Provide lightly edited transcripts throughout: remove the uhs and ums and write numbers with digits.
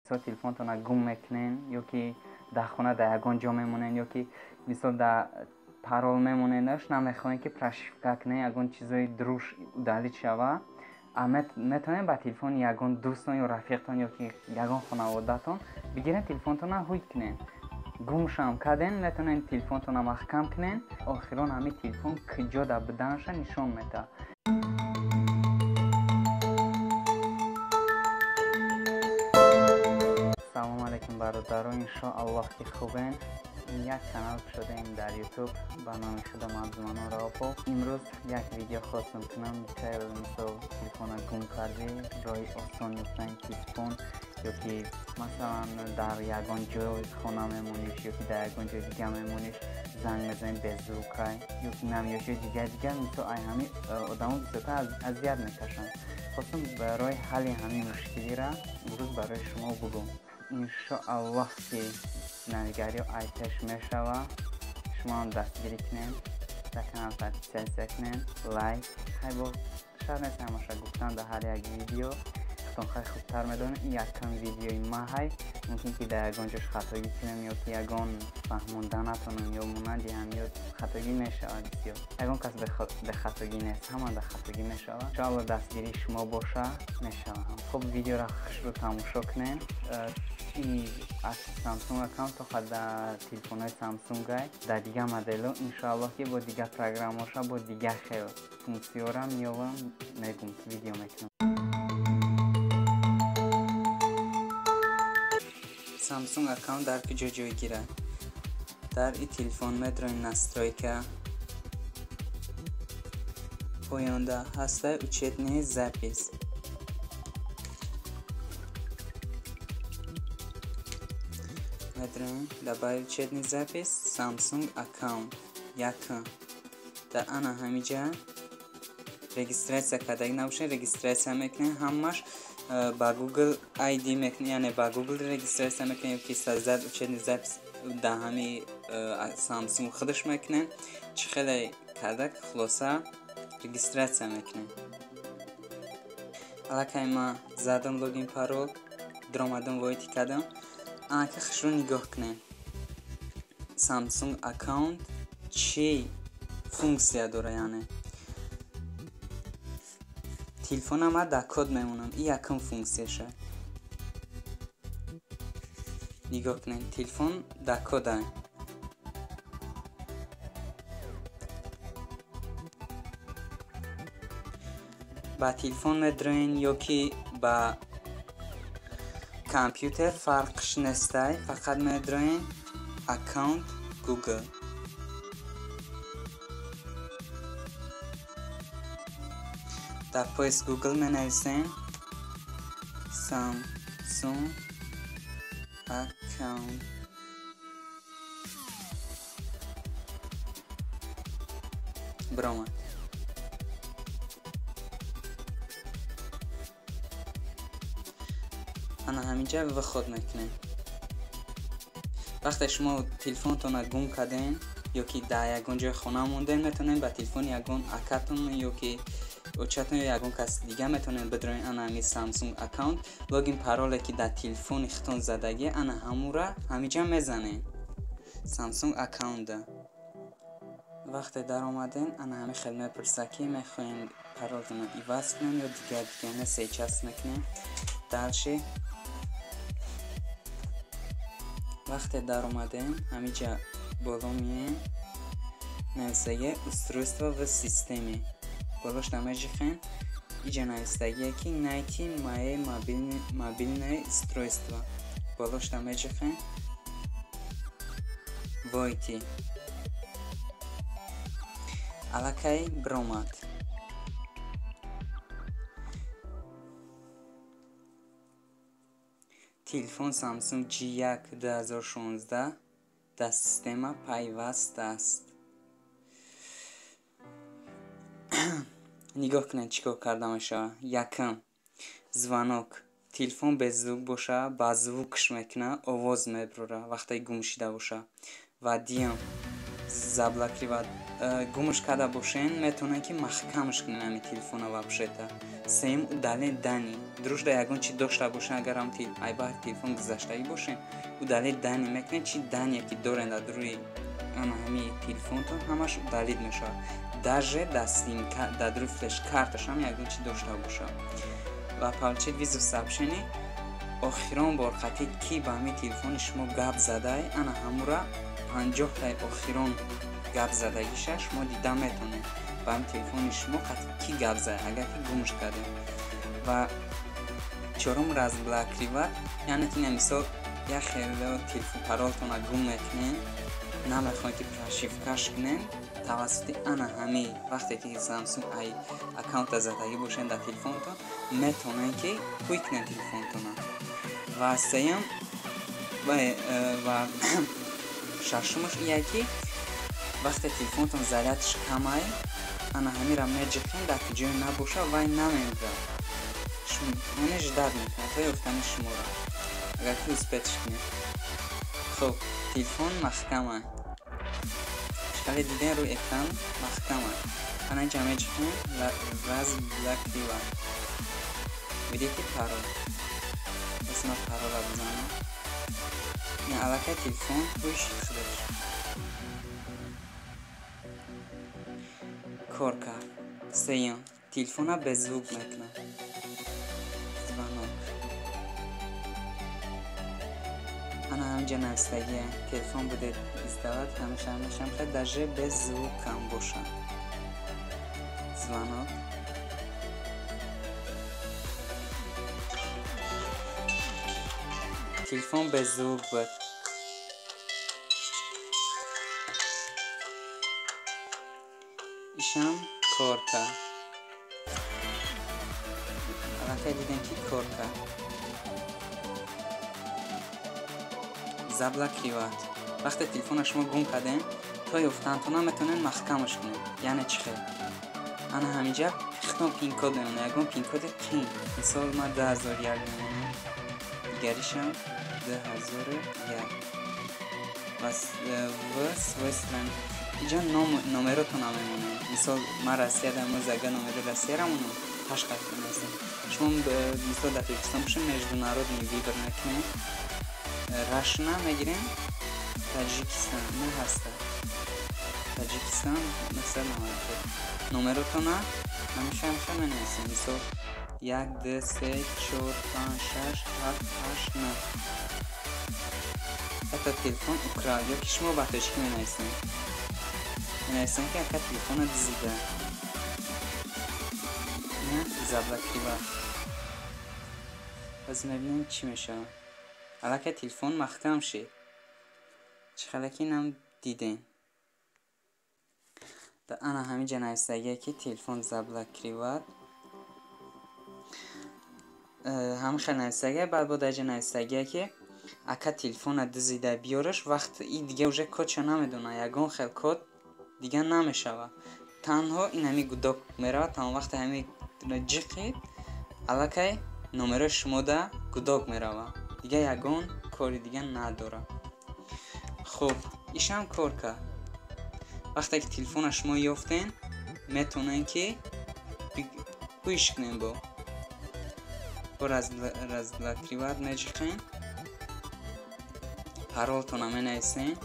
Мисол, телефонтонро гум мекунен ё ки дар хона дар ягон ҷо мемонен, ё ки мисол дар парол мемоненаш, намехоҳем, ки прошивка кунен, ягон чизои друш удалить шава, метавонем ба телефони ягон дӯстон ё рафиқтон ё ки ягон хонаводатон бигирен, телефонтонро ҳуй кунен. Гумшам карден, метавонем телефонтонро маҳкам кунен. Охирон ҳамин телефон куҷода буданаша нишон медиҳад. Салому алайкум, бародаро, иншоаллоҳ, ки хубен. Як канал кушодаем дар Ютуб ба номи худам, Абдуманон Раопов. Имрӯз як видео хостам кунам. Мисол, телефона гум кардӣ, роҳи осон ёфтани телефон, ё ки масалан дар ягон ҷои хона мемониш, ё ки дар ягон ҷои дига мемониш, занг мезанӣ, без звука ё ки намеёш, ё дигар дигар. Мисол, ай ҳамин одамо бисёртар азият мекашанд. Хостам роҳи ҳалли ҳамин мушкилиро имрӯз барои шумо бугӯм. Иншоаллоҳ, ки навигариҳо ай пеш мешава. Шумоам дастгирӣ кунем, дар канал подписаться кунем, лайк. Хай, бо шарт нест ҳамаша гуфтан дар ҳар як видео, худтон хай хубтар медонед. Ин якум видеои ма ҳай, мумкин ки дар ягон ҷош хатогӣ кунем ё ки ягон фаҳмонда натонам ё монанди ҳам, ё хатогӣ мешавад бисёр. Ягон кас бехатогӣ нест, ҳама дар хатогӣ мешавад. Иншоалло, дастгирии шумо боша, мешава. Хуб, видеоро хушрӯ тамошо кунем. Аз Samsung аккаунт то дар телефонҳои Samsung, дар дигар моделҳо иншоаллоҳ, ки бо дигар программаша, бо дигар хел функсияҳоро меёвам, мегум, видео мекунам. Samsung аккаунт дар куҷо ҷойгир аст? Дар и телефон медроем настройка, поёнда ҳастай учетная запись. Медроем добавить учетный запись, Samsung аккаунт якум. Дар ана ҳамиҷа регистрация кардагӣ набошед, регистрация мекунем. Ҳамаш ба Google ID мекунем, яъне ба Google регистрация мекунем, ки создать учетный запись дар ҳами Samsung худаш мекунем. Чӣ хеле карда, хулоса, регистрация мекунем. Аллакай ма задам логин, парол, даромадам, войти кардам. Анака хушрӯ нигоҳ кунем, Samsung аккаунт чӣ функсия дора. Яъне телефона ма дар код мемонам, ин якум функсияша. Нигоҳ кунем, телефон дар кода. Ба телефон медроен ё ки ба компютер, фарқш нестай, фақат медроен аккаунт Google. Дар поиск Google менависем Samsung аккаунт. Биромад. Ана ҳаминҷа вход мекунем. Вақте шумо телефонтонро гум кардем ё ки дар ягон ҷои хона мондем, метавонем ба телефони ягон акатон ё ки очатон ё ягон каси дига метавонем бидроем ана ҳамин Samsung аккаунт. Логин, пароле ки дар телефони худтон задагӣ, ана ҳамура ҳаминҷа мезанем Samsung аккаунтда. Вақте даромадем, ана ҳамин хел мепурсад, ки мехоҳем паролтонро иваз кунем ё дигар дигар. Не, сейчас мекунем. Дальше. Вақте даромадем, ҳаминҷа боло меем, нависагия устройство в системе, болошда межихем. Иҷа навистагие, ки найти мои мобильное устройство, болошда межихем, войти. Аллакай биромад. Телефон Samsung G1 2016 дар система пайваст аст. Нигоҳ кунед, чӣ кор карда мешавад. Якум, звонок. Телефон без звук боша, ба звукш мекунад, овоз мебурад, вақте гум шида боша. Ва дуюм, заблокировать. Гумш карда бошен, метавонед, ки маҳкамш кунед ҳамин телефона вообще-то. Сеюм, удалить данные. Дружда ягон чи дошта бошен, агар ҳам ай баҳри телефон гузаштагӣ бошен, удалить данные мекунед, чи данные ки дорен дар рӯи ана ҳами телефонтон, ҳамаш удалить мешавад. Даже дар симка, дар рӯи флеш-карташ ҳам ягон чи дошта бошад. Ва получить вызов сообщение, охирон бор хати ки ба ҳамин телефони шумо гап задай, ана ҳамура 50-таи охирон гап задагиша шумо дида метавонед, ба ҳамин телефони шумо хати ки гап зад, агар ки гумш кардем. Ва чорум, разблокировать, яъне ки мисол як хело телефон паролтона гум мекунем, намехоҳем ки прошивкаш кунем, тавассути ана ҳами вақте ки Samsung ай аккаунта задагӣ бошед дар телефонтон, метавонед ки ҳуй кунед телефонтона. Ва сеюм ва шашумаш ие ки вақте телефонтон зарядш камай, ана ҳамира меҷиқем, дар ҷое набоша, вай намемирад, яъне ждать мекунад то ёфтани шуморо, агар ки успеть кунед. Хуб, телефон маҳкама, чикале дидем, рӯи экран маҳкама. Ана инҷа меҷиқем, разблокировать, введите пароль. Пас ман парола бизанам, аллакай телефон ҳуй шид, худаш кор кард. Сеюм, телефона без звук мекунам. Звонок, ана ҳаминҷа навистагия: телефон будет издавать ҳамеша, ҳамеша, ҳамеша, даже без звукам бошад. Звонок, телефон без звук буд. Ишам кор кард, аллакай дидем, ки кор кард. Заблокировать, вақте телефона шумо гум кардем, то ёфтантона метавонед маҳкамаш кунед. Яъне чӣ хел? Ана ҳаминҷа хитон пин-код мемонад, ягон пин-коди қин. Мисол, ман 2001 мемонам, дигаришам 2001. Ва в свой стране инҷа номеротона мемонем. Мисол, ман Россияда, агар номери Россияра монам, ҳашт хат менависем. Шумо, мисол, дар Тоҷикистон бошед, международный выбор мекунем, Рашна мегирем, Таҷикистон не ҳаста, Таҷикистон 994. Номеротона ҳамеша, ҳамеша менависем. Мисол, як, ду, се, чор, панҷ, шаш, ҳафт, ҳашт, нӯ. Это телефон украл. Ё ки шумо ба тоҷикӣ менависем, менависем, ки ака телефона дизида. Заблокировать. Боз мебинем, чӣ мешавад. Аллакай телефон маҳкам шид, чӣ хеле ки инам дидем. Ана ҳаминҷа нависагие, ки телефон заблокировать, ҳамин хел нависагия. Баъд бо дар ҷа нависагие, ки ака телефона дизида, биёраш. Вақт и дига уже кодша намедона, ягон хел код дига намешавад, танҳо ин ҳами гудок меравад. Тамом, вақте ҳами ҷиқид, аллакай номерои шумода гудок меравад, дига ягон кори дига надорад. Хуб, ишам кор кард. Вақте ки телефона шумо ёфтен, метавонед, ки ҳуйш кунем, бо разблокировать меҷиқем, паролтона менависем,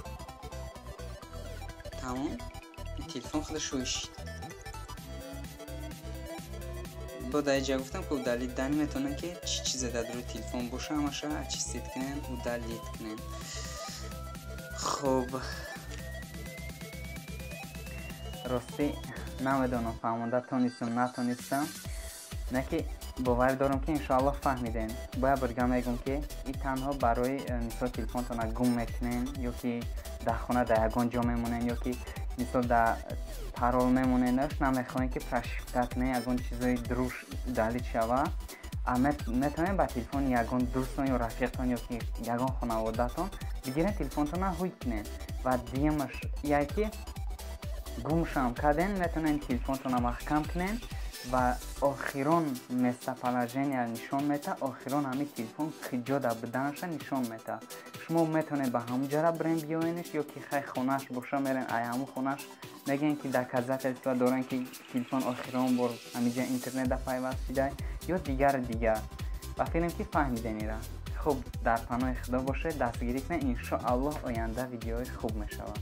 тамом, телефон худаш ҳуйшид. Бо дар инҷа гуфтам, ки удалить данные, метавонед, ки чӣ чизе дар рӯи телефон боша, ҳамаша очистить кунем, удалить кунем. Хуб. Ростӣ, намедонам, фаҳмонда тонистам, натонистам, не ки боварӣ дорам, ки иншоаллоҳ фаҳмидем. Бояд бурга мегӯм, ки и танҳо барои мисол телефонтона гум мекунем, ё ки дар хона дар ягон ҷо мемонем, ё ки мисол дар парол мемонедаш, намехоҳем, ки прошивка кунем, ягон чизои друж удалить шава, метавонем ба телефони ягон дӯстон ё рафиқтон, ё ки ягон хонаводатон бигирем, телефонтона ҳуй кунем. Ва дуюмаш ие, ки гумшам кардем, метавонем телефонтона маҳкам кунем ва охирон местоположение нишон мета, охирон ҳамин телефон куҷода буданаша нишон мета. Шумо метавонед ба ҳамун ҷара бирем, биёенеш, ё ки хай хонаш боша, мерен ай ҳамун хонаш, мегӯем, ки доказательства дорем, ки телефон охирон бор ҳамиҷа интернетда пайваст шуда, ё дигару дигар. Ба фикрам, ки фаҳмидем ира. Хуб, дар паноҳи Худо бошед, дастгирӣ кунед. Иншоаллоҳ, оянда видеои хуб мешавад.